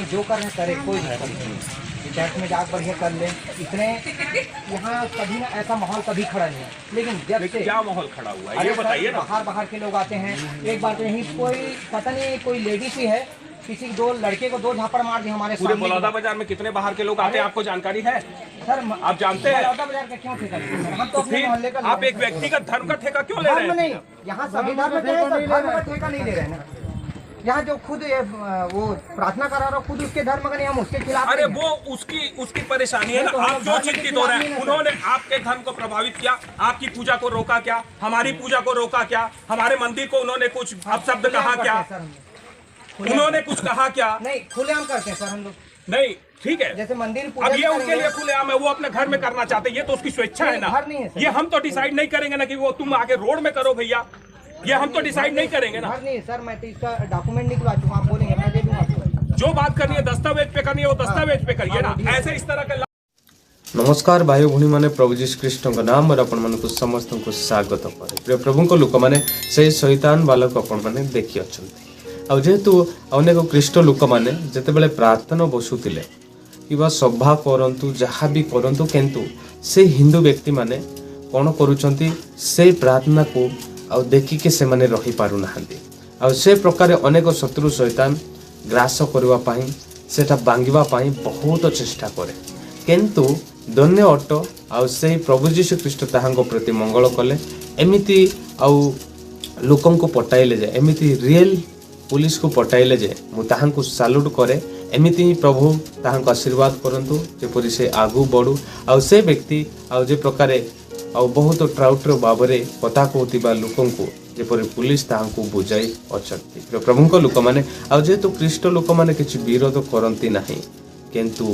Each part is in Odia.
जो कर रहे करे, कोई दिक्कत नहीं। ये चर्च में जाकर बढ़िया कर ले। इतने यहाँ कभी ना ऐसा माहौल कभी खड़ा नहीं है, लेकिन जब लेकिन से क्या माहौल खड़ा हुआ है अरे ये सर, बताइए ना। बाहर बाहर के लोग आते हैं। एक बार तो यहीं कोई पता नहीं कोई लेडीज ही है, किसी दो लड़के को दो झापड़ मार दी हमारे पूरे सामने। बलौदा बाजार में कितने बाहर के लोग आते हैं, आपको जानकारी है? सर, आप जानते हैं? बलौदा बाजार का क्यों ठेका लेंगे सर? हम तो तो अपने मोहल्ले फिर का आप एक व्यक्तिगत धर्म का ठेका क्यों ले धर्म रहे हैं? नहीं, यहाँ सभी धर्म के हैं सर, धर्म का ठेका नहीं ले रहे हैं ना। यहाँ जो खुद ये, वो प्रार्थना करा रहा हो, खुद उसके धर्म का नहीं, हम उसके खिलाफ अरे नहीं हैं। वो उसकी उसकी परेशानी है ना, नहीं, तो हम आप क्यों धर्म के चिंतित हो रहे खिलाफ हैं? नहीं ना, सर। उन्होंने आपके धर्म को प्रभावित किया, आपकी पूजा को रोका क्या? हमारी पूजा को रोका क्या? हमारे मंदिर को उन्होंने कुछ अपशब्द खुलेआम कहा करते क्या? हैं सर हम लोग। उन्होंने कुछ कहा क्या? नहीं, खुलेआम करते हैं सर हम लोग। नहीं, ठीक है। जैसे मंदिर पूजा अब ये भी उनके करेंगे। लिए खुलेआम है, वो अपने घर में करना चाहते हैं, ये तो उसकी स्वेच्छा है नहीं, ना। घर नहीं है सर। ये हम तो डिसाइड नहीं करेंगे ना कि वो तुम आके रोड में करो भैया, ये हम तो डिसाइड नहीं करेंगे ना। घर नहीं है सर, मैं तो इसका डॉक्यूमेंट निकलवा चुका, आप बोलेंगे मैं दे दूंगा आपको। जो बात करनी है दस्तावेज पे करनी है, वो दस्तावेज पे करिए ना। ऐसे इस तरह के ନମସ୍କାର ଭାଇ ଭଉଣୀମାନେ, ପ୍ରଭୁ ଯୀଶୁ ଖ୍ରୀଷ୍ଟଙ୍କ ନାମରେ ଆପଣମାନଙ୍କୁ ସମସ୍ତଙ୍କୁ ସ୍ୱାଗତ କରେ। ପ୍ରିୟ ପ୍ରଭୁଙ୍କ ଲୋକମାନେ, ସେଇ ଶୈତାନ ବାଲାକୁ ଆପଣମାନେ ଦେଖିଅଛନ୍ତି। ଆଉ ଯେହେତୁ ଅନେକ ଖ୍ରୀଷ୍ଟ ଲୋକମାନେ ଯେତେବେଳେ ପ୍ରାର୍ଥନା ବସୁଥିଲେ କିମ୍ବା ସଭା କରନ୍ତୁ, ଯାହା ବି କରନ୍ତୁ, କିନ୍ତୁ ସେ ହିନ୍ଦୁ ବ୍ୟକ୍ତିମାନେ କ'ଣ କରୁଛନ୍ତି, ସେଇ ପ୍ରାର୍ଥନାକୁ ଆଉ ଦେଖିକି ସେମାନେ ରହିପାରୁନାହାନ୍ତି। ଆଉ ସେ ପ୍ରକାରେ ଅନେକ ଶତ୍ରୁ ଶୈତାନ ଗ୍ରାସ କରିବା ପାଇଁ, ସେଟା ଭାଙ୍ଗିବା ପାଇଁ ବହୁତ ଚେଷ୍ଟା କରେ। କିନ୍ତୁ ଧନ୍ୟ ଅଟ ଆଉ ସେଇ ପ୍ରଭୁ ଯୀଶୁ ଖ୍ରୀଷ୍ଟ ତାହାଙ୍କ ପ୍ରତି ମଙ୍ଗଳ କଲେ, ଏମିତି ଆଉ ଲୋକଙ୍କୁ ପଠାଇଲେ ଯେ, ଏମିତି ରିଏଲ୍ ପୁଲିସକୁ ପଠାଇଲେ ଯେ ମୁଁ ତାହାଙ୍କୁ ସାଲ୍ୟୁଟ୍ କରେ। ଏମିତି ହିଁ ପ୍ରଭୁ ତାହାଙ୍କୁ ଆଶୀର୍ବାଦ କରନ୍ତୁ, ଯେପରି ସେ ଆଗକୁ ବଢ଼ୁ। ଆଉ ସେ ବ୍ୟକ୍ତି ଆଉ ଯେ ପ୍ରକାରେ ଆଉ ବହୁତ ଟ୍ରାଉଟ୍ର ଭାବରେ କଥା କହୁଥିବା ଲୋକଙ୍କୁ ଯେପରି ପୁଲିସ ତାହାଙ୍କୁ ବୁଝାଇ ଅଛନ୍ତି। ପ୍ରିୟ ପ୍ରଭୁଙ୍କ ଲୋକମାନେ, ଆଉ ଯେହେତୁ ଖ୍ରୀଷ୍ଟ ଲୋକମାନେ କିଛି ବିରୋଧ କରନ୍ତି ନାହିଁ, କିନ୍ତୁ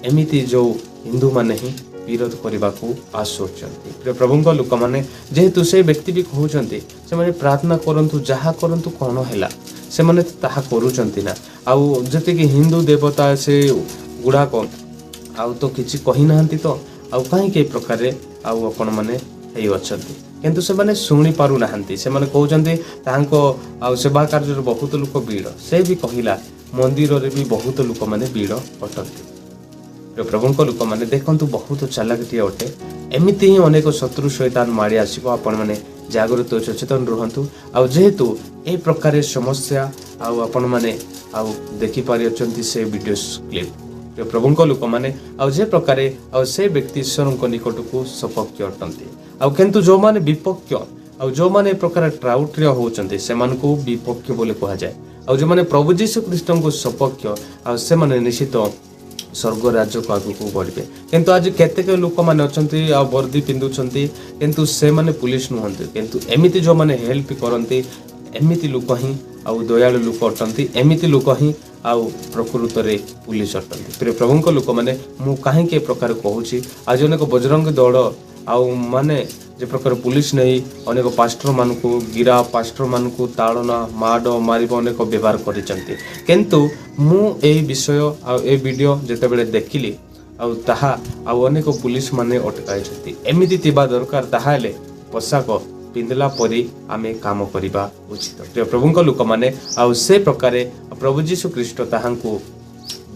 ଏମିତି ଯେଉଁ ହିନ୍ଦୁମାନେ ହିଁ ବିରୋଧ କରିବାକୁ ଆସୁଅଛନ୍ତି। ପ୍ରିୟ ପ୍ରଭୁଙ୍କ ଲୋକମାନେ, ଯେହେତୁ ସେ ବ୍ୟକ୍ତି ବି କହୁଛନ୍ତି ସେମାନେ ପ୍ରାର୍ଥନା କରନ୍ତୁ, ଯାହା କରନ୍ତୁ, କ'ଣ ହେଲା, ସେମାନେ ତ ତାହା କରୁଛନ୍ତି ନା। ଆଉ ଯେତିକି ହିନ୍ଦୁ ଦେବତା ସେ ଗୁଡ଼ାକ ଆଉ ତ କିଛି କହିନାହାନ୍ତି ତ, ଆଉ କାହିଁକି ଏ ପ୍ରକାରରେ ଆଉ ଆପଣମାନେ ହେଇଅଛନ୍ତି? କିନ୍ତୁ ସେମାନେ ଶୁଣି ପାରୁନାହାନ୍ତି। ସେମାନେ କହୁଛନ୍ତି ତାଙ୍କ ଆଉ ସେବା କାର୍ଯ୍ୟରେ ବହୁତ ଲୋକ ଭିଡ଼। ସେ ବି କହିଲା ମନ୍ଦିରରେ ବି ବହୁତ ଲୋକମାନେ ଭିଡ଼ ଅଟନ୍ତି। ପ୍ରିୟ ପ୍ରଭୁଙ୍କ ଲୋକମାନେ, ଦେଖନ୍ତୁ, ବହୁତ ଚାଲାକଟିଏ ଅଟେ। ଏମିତି ହିଁ ଅନେକ ଶତ୍ରୁ ଶୈତାନ ମାଡ଼ି ଆସିବ। ଆପଣମାନେ ଜାଗୃତ ଓ ସଚେତନ ରୁହନ୍ତୁ। ଆଉ ଯେହେତୁ ଏ ପ୍ରକାରେ ସମସ୍ୟା ଆଉ ଆପଣମାନେ ଆଉ ଦେଖିପାରିଅଛନ୍ତି ସେ ଭିଡ଼ିଓ କ୍ଲିପ୍। ପ୍ରିୟ ପ୍ରଭୁଙ୍କ ଲୋକମାନେ, ଆଉ ଯେ ପ୍ରକାରେ ଆଉ ସେ ବ୍ୟକ୍ତି ଈଶ୍ୱରଙ୍କ ନିକଟକୁ ସପକ୍ଷ ଅଟନ୍ତି, ଆଉ କିନ୍ତୁ ଯେଉଁମାନେ ବିପକ୍ଷ ଆଉ ଯେଉଁମାନେ ଏ ପ୍ରକାର ଟ୍ରାଉଟ୍ରିୟ ହେଉଛନ୍ତି, ସେମାନଙ୍କୁ ବିପକ୍ଷ ବୋଲି କୁହାଯାଏ। ଆଉ ଯେଉଁମାନେ ପ୍ରଭୁ ଯୀଶୁ ଖ୍ରୀଷ୍ଟଙ୍କୁ ସପକ୍ଷ ଆଉ ସେମାନେ ନିଶ୍ଚିତ ସ୍ୱର୍ଗ ରାଜ୍ୟକୁ ଆଗକୁ ବଢ଼ିବେ। କିନ୍ତୁ ଆଜି କେତେକ ଲୋକମାନେ ଅଛନ୍ତି ଆଉ ବର୍ଦ୍ଦି ପିନ୍ଧୁଛନ୍ତି, କିନ୍ତୁ ସେମାନେ ପୁଲିସ ନୁହନ୍ତି। କିନ୍ତୁ ଏମିତି ଯେଉଁମାନେ ହେଲ୍ପ କରନ୍ତି, ଏମିତି ଲୋକ ହିଁ ଆଉ ଦୟାଳୁ ଲୋକ ଅଟନ୍ତି, ଏମିତି ଲୋକ ହିଁ ଆଉ ପ୍ରକୃତରେ ପୁଲିସ ଅଟନ୍ତି। ପ୍ରିୟ ପ୍ରଭୁଙ୍କ ଲୋକମାନେ, ମୁଁ କାହିଁକି ଏ ପ୍ରକାର କହୁଛି? ଆଜି ଅନେକ ବଜରଙ୍ଗ ଦଳ ଆଉ ମାନେ ଯେ ପ୍ରକାର ପୁଲିସ ନେଇ ଅନେକ ପାଷ୍ଟରମାନଙ୍କୁ ଗିରଫ, ପାଷ୍ଟରମାନଙ୍କୁ ତାଡ଼ନା, ମାଡ଼ ମାରିବ ଅନେକ ବ୍ୟବହାର କରିଛନ୍ତି। କିନ୍ତୁ ମୁଁ ଏଇ ବିଷୟ ଆଉ ଏ ଭିଡ଼ିଓ ଯେତେବେଳେ ଦେଖିଲି, ଆଉ ତାହା ଆଉ ଅନେକ ପୁଲିସ ମାନେ ଅଟକାଇଛନ୍ତି। ଏମିତି ଥିବା ଦରକାର, ତାହେଲେ ପୋଷାକ ପିନ୍ଧିଲା ପରି ଆମେ କାମ କରିବା ଉଚିତ। ପ୍ରିୟ ପ୍ରଭୁଙ୍କ ଲୋକମାନେ, ଆଉ ସେ ପ୍ରକାରେ ପ୍ରଭୁ ଯୀଶୁ ଖ୍ରୀଷ୍ଟ ତାହାଙ୍କୁ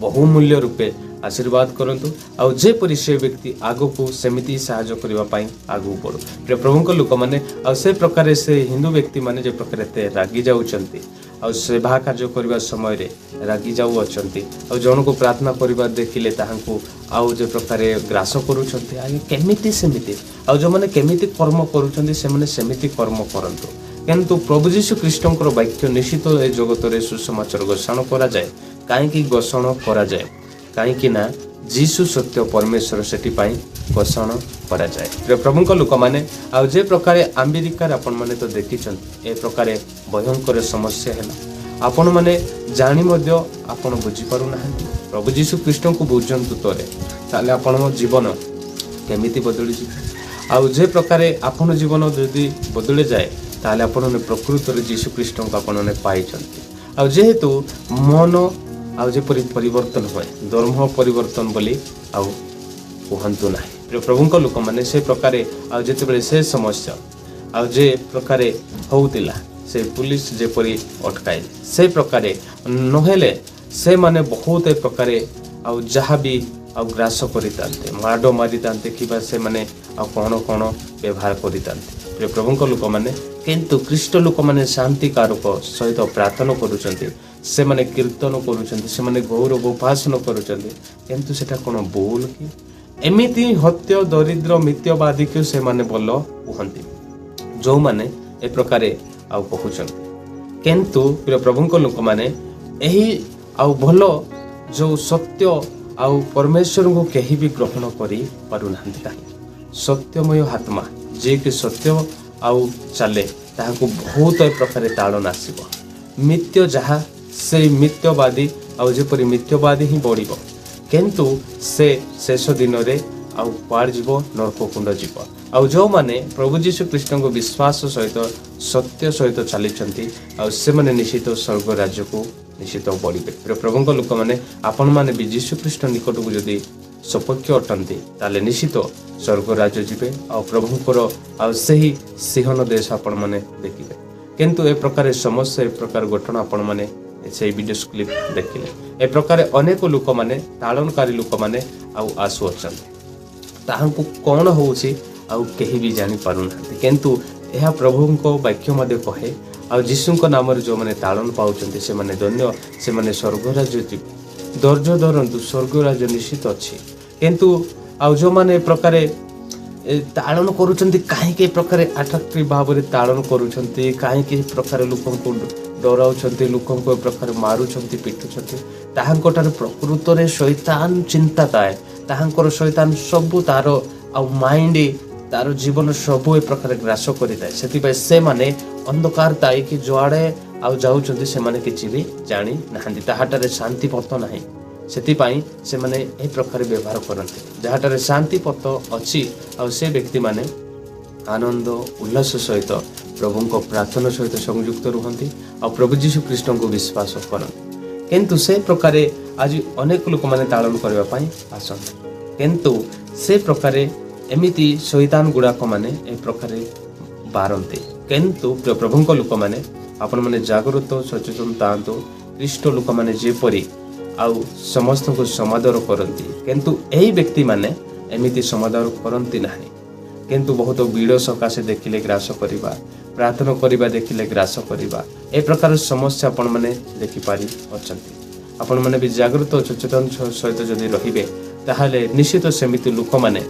ବହୁମୂଲ୍ୟ ରୂପେ ଆଶୀର୍ବାଦ କରନ୍ତୁ, ଆଉ ଯେପରି ସେ ବ୍ୟକ୍ତି ଆଗକୁ ସେମିତି ସାହାଯ୍ୟ କରିବା ପାଇଁ ଆଗକୁ ବଢ଼ୁ। ପ୍ରିୟ ପ୍ରଭୁଙ୍କ ଲୋକମାନେ, ଆଉ ସେ ପ୍ରକାରେ ସେ ହିନ୍ଦୁ ବ୍ୟକ୍ତିମାନେ ଯେ ପ୍ରକାର ଏତେ ରାଗି ଯାଉଛନ୍ତି, ଆଉ ସେବା କାର୍ଯ୍ୟ କରିବା ସମୟରେ ରାଗି ଯାଉଅଛନ୍ତି, ଆଉ ଜଣକୁ ପ୍ରାର୍ଥନା କରିବା ଦେଖିଲେ ତାହାଙ୍କୁ ଆଉ ଯେ ପ୍ରକାରେ ଗ୍ରାସ କରୁଛନ୍ତି, ଆଜ୍ଞା କେମିତି ସେମିତି? ଆଉ ଯେଉଁମାନେ କେମିତି କର୍ମ କରୁଛନ୍ତି, ସେମାନେ ସେମିତି କର୍ମ କରନ୍ତୁ। କିନ୍ତୁ ପ୍ରଭୁ ଯୀଶୁ ଖ୍ରୀଷ୍ଟଙ୍କର ବାକ୍ୟ ନିଶ୍ଚିତ ଏ ଜଗତରେ ସୁସମାଚାର ଘୋଷଣା କରାଯାଏ। କାହିଁକି ଘୋଷଣା କରାଯାଏ? କାହିଁକି ନା ଯୀଶୁ ସତ୍ୟ ପରମେଶ୍ୱର, ସେଥିପାଇଁ ଘୋଷଣା କରାଯାଏ। ପ୍ରିୟ ପ୍ରଭୁଙ୍କ ଲୋକମାନେ, ଆଉ ଯେ ପ୍ରକାରେ ଆମେରିକାରେ ଆପଣମାନେ ତ ଦେଖିଛନ୍ତି, ଏ ପ୍ରକାରେ ଭୟଙ୍କର ସମସ୍ୟା ହେଲା, ଆପଣମାନେ ଜାଣି ମଧ୍ୟ ଆପଣ ବୁଝିପାରୁନାହାନ୍ତି। ପ୍ରଭୁ ଯୀଶୁ ଖ୍ରୀଷ୍ଟଙ୍କୁ ବୁଝନ୍ତୁ ତରେ, ତାହେଲେ ଆପଣଙ୍କ ଜୀବନ କେମିତି ବଦଳିଯିବ। ଆଉ ଯେ ପ୍ରକାରେ ଆପଣ ଜୀବନ ଯଦି ବଦଳି ଯାଏ, ତାହେଲେ ଆପଣମାନେ ପ୍ରକୃତରେ ଯୀଶୁ ଖ୍ରୀଷ୍ଟଙ୍କୁ ଆପଣମାନେ ପାଇଛନ୍ତି। ଆଉ ଯେହେତୁ ମନ ଆଉ ଯେପରି ପରିବର୍ତ୍ତନ ହୁଏ, ଧର୍ମ ପରିବର୍ତ୍ତନ ବୋଲି ଆଉ କୁହନ୍ତୁ ନାହିଁ। ପ୍ରଭୁଙ୍କ ଲୋକମାନେ, ସେ ପ୍ରକାରେ ଆଉ ଯେତେବେଳେ ସେ ସମସ୍ୟା ଆଉ ଯେ ପ୍ରକାରେ ହେଉଥିଲା, ସେ ପୁଲିସ ଯେପରି ଅଟକାଇଲେ, ସେ ପ୍ରକାରେ ନହେଲେ ସେମାନେ ବହୁତ ଏ ପ୍ରକାରେ ଆଉ ଯାହା ବି ଆଉ ଗ୍ରାସ କରିଥାନ୍ତେ, ମାଡ଼ ମାରିଥାନ୍ତେ କିମ୍ବା ସେମାନେ ଆଉ କ'ଣ କ'ଣ ବ୍ୟବହାର କରିଥାନ୍ତେ। ପ୍ରିୟ ପ୍ରଭୁଙ୍କ ଲୋକମାନେ, କିନ୍ତୁ ଖ୍ରୀଷ୍ଟ ଲୋକମାନେ ଶାନ୍ତିକାରକ ସହିତ ପ୍ରାର୍ଥନା କରୁଛନ୍ତି, ସେମାନେ କୀର୍ତ୍ତନ କରୁଛନ୍ତି, ସେମାନେ ଗୌରବ ଉପାସନା କରୁଛନ୍ତି। କିନ୍ତୁ ସେଟା କ'ଣ ଭୁଲ କି? ଏମିତି ହତ୍ୟ, ଦରିଦ୍ର, ମିଥ୍ୟବାଦୀକୁ ସେମାନେ ଭଲ କୁହନ୍ତି, ଯେଉଁମାନେ ଏ ପ୍ରକାରେ ଆଉ କହୁଛନ୍ତି। କିନ୍ତୁ ପ୍ରିୟ ପ୍ରଭୁଙ୍କ ଲୋକମାନେ, ଏହି ଆଉ ଭଲ ଯେଉଁ ସତ୍ୟ ଆଉ ପରମେଶ୍ୱରଙ୍କୁ କେହି ବି ଗ୍ରହଣ କରିପାରୁନାହାନ୍ତି। କାହିଁକି? ସତ୍ୟମୟ ଆତ୍ମା ଯିଏକି ସତ୍ୟ ଆଉ ଚାଲେ, ତାହାକୁ ବହୁତ ଏ ପ୍ରକାରେ ତାଳନ ଆସିବ। ମିଥ୍ୟ ଯାହା, ସେଇ ମିଥ୍ୟବାଦୀ ଆଉ ଯେପରି ମିଥ୍ୟବାଦୀ ହିଁ ବଢ଼ିବ, କିନ୍ତୁ ସେ ଶେଷ ଦିନରେ ଆଉ କୁଆଡ଼େ ଯିବ? ନର୍କକୁଣ୍ଡ ଯିବ। ଆଉ ଯେଉଁମାନେ ପ୍ରଭୁ ଯୀଶୁ ଖ୍ରୀଷ୍ଟଙ୍କ ବିଶ୍ୱାସ ସହିତ ସତ୍ୟ ସହିତ ଚାଲିଛନ୍ତି, ଆଉ ସେମାନେ ନିଶ୍ଚିତ ସ୍ୱର୍ଗ ରାଜ୍ୟକୁ ନିଶ୍ଚିତ ବଢ଼ିବେ। ପ୍ରଭୁଙ୍କ ଲୋକମାନେ, ଆପଣମାନେ ବି ଯୀଶୁ ଖ୍ରୀଷ୍ଟ ନିକଟକୁ ଯଦି ସପକ୍ଷ ଅଟନ୍ତି, ତାହେଲେ ନିଶ୍ଚିତ ସ୍ୱର୍ଗ ରାଜ୍ୟ ଯିବେ ଆଉ ପ୍ରଭୁଙ୍କର ଆଉ ସେହି ସିଂହନ ଦେଶ ଆପଣମାନେ ଦେଖିବେ। କିନ୍ତୁ ଏ ପ୍ରକାର ସମସ୍ୟା, ଏ ପ୍ରକାର ଘଟଣା ଆପଣମାନେ ସେଇ ଭିଡ଼ିଓ କ୍ଲିପ୍ ଦେଖିଲେ। ଏ ପ୍ରକାର ଅନେକ ଲୋକମାନେ, ତାଳନକାରୀ ଲୋକମାନେ ଆଉ ଆସୁଅଛନ୍ତି, ତାହାଙ୍କୁ କ'ଣ ହେଉଛି ଆଉ କେହି ବି ଜାଣିପାରୁନାହାନ୍ତି। କିନ୍ତୁ ଏହା ପ୍ରଭୁଙ୍କ ବାକ୍ୟ ମଧ୍ୟ କହେ, ଆଉ ଯୀଶୁଙ୍କ ନାମରେ ଯେଉଁମାନେ ତାଳନ ପାଉଛନ୍ତି ସେମାନେ ଧନ୍ୟ, ସେମାନେ ସ୍ୱର୍ଗରାଜ୍ୟ ଯିବେ। ଧୈର୍ଯ୍ୟ ଧରନ୍ତୁ, ସ୍ୱର୍ଗରାଜ୍ୟ ନିଶ୍ଚିତ ଅଛି। କିନ୍ତୁ ଆଉ ଯେଉଁମାନେ ଏ ପ୍ରକାରେ ତାଳନ କରୁଛନ୍ତି, କାହିଁକି ଏ ପ୍ରକାରେ ଆଟ୍ରାକ୍ଟିଭ ଭାବରେ ତାଳନ କରୁଛନ୍ତି? କାହିଁକି ଏ ପ୍ରକାର ଲୋକଙ୍କୁ ଡରାଉଛନ୍ତି, ଲୋକଙ୍କୁ ଏ ପ୍ରକାର ମାରୁଛନ୍ତି, ପିଟୁଛନ୍ତି? ତାହାଙ୍କଠାରେ ପ୍ରକୃତରେ ଶୈତାନ ଚିନ୍ତା ଥାଏ। ତାହାଙ୍କର ଶୈତାନ ସବୁ ତାର ଆଉ ମାଇଣ୍ଡ, ତାର ଜୀବନ ସବୁ ଏ ପ୍ରକାର ଗ୍ରାସ କରିଥାଏ। ସେଥିପାଇଁ ସେମାନେ ଅନ୍ଧକାର ଥାଇକି ଯୁଆଡ଼େ ଆଉ ଯାଉଛନ୍ତି, ସେମାନେ କିଛି ବି ଜାଣି ନାହାନ୍ତି। ତାହାଠାରେ ଶାନ୍ତି ପଥ ନାହିଁ, ସେଥିପାଇଁ ସେମାନେ ଏହି ପ୍ରକାର ବ୍ୟବହାର କରନ୍ତି। ଯାହାଠାରେ ଶାନ୍ତି ପଥ ଅଛି, ଆଉ ସେ ବ୍ୟକ୍ତିମାନେ ଆନନ୍ଦ ଉଲ୍ଲାସ ସହିତ ପ୍ରଭୁଙ୍କ ପ୍ରାର୍ଥନା ସହିତ ସଂଯୁକ୍ତ ରୁହନ୍ତି ଆଉ ପ୍ରଭୁ ଯୀଶୁ ଖ୍ରୀଷ୍ଟଙ୍କୁ ବିଶ୍ୱାସ କରନ୍ତି। କିନ୍ତୁ ସେ ପ୍ରକାରେ ଆଜି ଅନେକ ଲୋକମାନେ ତାଳନ କରିବା ପାଇଁ ଆସନ୍ତି, କିନ୍ତୁ ସେ ପ୍ରକାରେ ଏମିତି ଶୈତାନ ଗୁଡ଼ାକ ମାନେ ଏ ପ୍ରକାରେ ବାରନ୍ତି। କିନ୍ତୁ ପ୍ରଭୁଙ୍କ ଲୋକମାନେ, ଆପଣମାନେ ଜାଗୃତ ସଚେତନ ଥାଆନ୍ତୁ। ଖ୍ରୀଷ୍ଟ ଲୋକମାନେ ଯେପରି ଆଉ ସମସ୍ତଙ୍କୁ ସମାଦର କରନ୍ତି, କିନ୍ତୁ ଏହି ବ୍ୟକ୍ତିମାନେ ଏମିତି ସମାଦର କରନ୍ତି ନାହିଁ। କିନ୍ତୁ ବହୁତ ଭିଡ଼ ସକାଶେ ଦେଖିଲେ ଗ୍ରାସ କରିବା, ପ୍ରାର୍ଥନା କରିବା ଦେଖିଲେ ଗ୍ରାସ କରିବା, ଏ ପ୍ରକାର ସମସ୍ୟା ଆପଣମାନେ ଦେଖିପାରି ଅଛନ୍ତି। ଆପଣମାନେ ବି ଜାଗୃତ ସଚେତନ ସହିତ ଯଦି ରହିବେ, ତାହେଲେ ନିଶ୍ଚିତ ସେମିତି ଲୋକମାନେ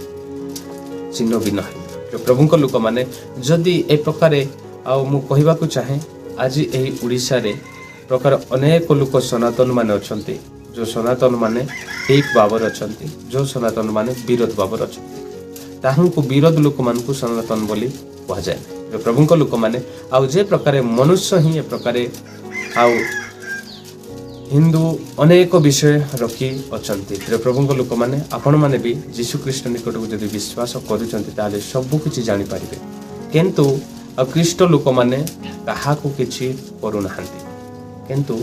ଚିହ୍ନ ଭିନ୍ନ ହେବେ। ପ୍ରଭୁଙ୍କ ଲୋକମାନେ, ଯଦି ଏ ପ୍ରକାରେ ଆଉ ମୁଁ କହିବାକୁ ଚାହେଁ, ଆଜି ଏହି ଓଡ଼ିଶାରେ ପ୍ରକାର ଅନେକ ଲୋକ ସନାତନ ମାନେ ଅଛନ୍ତି, ଯେଉଁ ସନାତନ ମାନେ ଠିକ୍ ଭାବରେ ଅଛନ୍ତି, ଯେଉଁ ସନାତନ ମାନେ ବିରୋଧ ଭାବରେ ଅଛନ୍ତି, ତାହାଙ୍କୁ ବିରୋଧ ଲୋକମାନଙ୍କୁ ସନାତନ ବୋଲି କୁହାଯାଏ ନାହିଁ। ପ୍ରଭୁଙ୍କ ଲୋକମାନେ, ଆଉ ଯେ ପ୍ରକାରେ ମନୁଷ୍ୟ ହିଁ ଏ ପ୍ରକାରେ ଆଉ ହିନ୍ଦୁ ଅନେକ ବିଷୟ ରଖି ଅଛନ୍ତି। ପ୍ରଭୁଙ୍କ ଲୋକମାନେ, ଆପଣମାନେ ବି ଯୀଶୁଖ୍ରୀଷ୍ଟ ନିକଟକୁ ଯଦି ବିଶ୍ୱାସ କରୁଛନ୍ତି, ତାହେଲେ ସବୁ କିଛି ଜାଣିପାରିବେ। କିନ୍ତୁ ଆଉ ଖ୍ରୀଷ୍ଟ ଲୋକମାନେ କାହାକୁ କିଛି କରୁନାହାନ୍ତି, କିନ୍ତୁ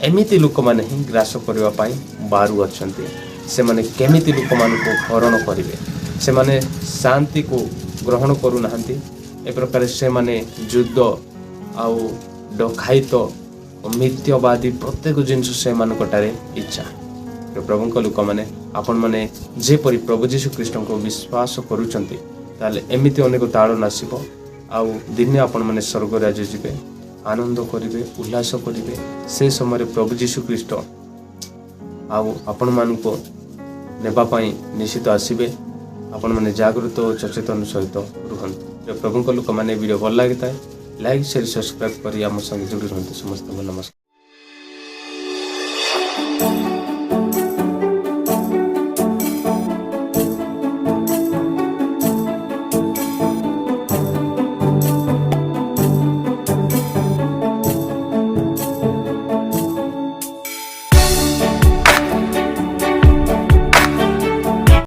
ଏମିତି ଲୋକମାନେ ହିଁ ଗ୍ରାସ କରିବା ପାଇଁ ବାରୁ ଅଛନ୍ତି। ସେମାନେ କେମିତି ଲୋକମାନଙ୍କୁ ହରଣ କରିବେ, ସେମାନେ ଶାନ୍ତିକୁ ଗ୍ରହଣ କରୁନାହାନ୍ତି। ଏ ପ୍ରକାର ସେମାନେ ଯୁଦ୍ଧ ଆଉ ଡକାୟତ, ମିଥ୍ୟବାଦୀ, ପ୍ରତ୍ୟେକ ଜିନିଷ ସେମାନଙ୍କଠାରେ ଇଚ୍ଛା। ପ୍ରଭୁଙ୍କ ଲୋକମାନେ, ଆପଣମାନେ ଯେପରି ପ୍ରଭୁ ଯୀଶୁ ଖ୍ରୀଷ୍ଟଙ୍କୁ ବିଶ୍ୱାସ କରୁଛନ୍ତି, ତାହେଲେ ଏମିତି ଅନେକ ତାଳନ ଆସିବ ଆଉ ଦିନେ ଆପଣମାନେ ସ୍ୱର୍ଗ ରାଜ୍ୟ ଯିବେ, ଆନନ୍ଦ କରିବେ, ଉଲ୍ଲାସ କରିବେ। ସେ ସମୟରେ ପ୍ରଭୁ ଯୀଶୁ ଖ୍ରୀଷ୍ଟ ଆଉ ଆପଣମାନଙ୍କୁ ନେବା ପାଇଁ ନିଶ୍ଚିତ ଆସିବେ। ଆପଣମାନେ ଜାଗୃତ ଓ ସଚେତନ ସହିତ ରୁହନ୍ତୁ। ପ୍ରଭୁଙ୍କ ଲୋକମାନେ, ଭିଡ଼ିଓ ଭଲ ଲାଗିଥାଏ, ଲାଇକ୍, ସେୟାର, ସବସ୍କ୍ରାଇବ୍ କରି ଆମ ସଙ୍ଗେ ଯୋଡ଼ି ରୁହନ୍ତୁ। ସମସ୍ତଙ୍କୁ ନମସ୍କାର।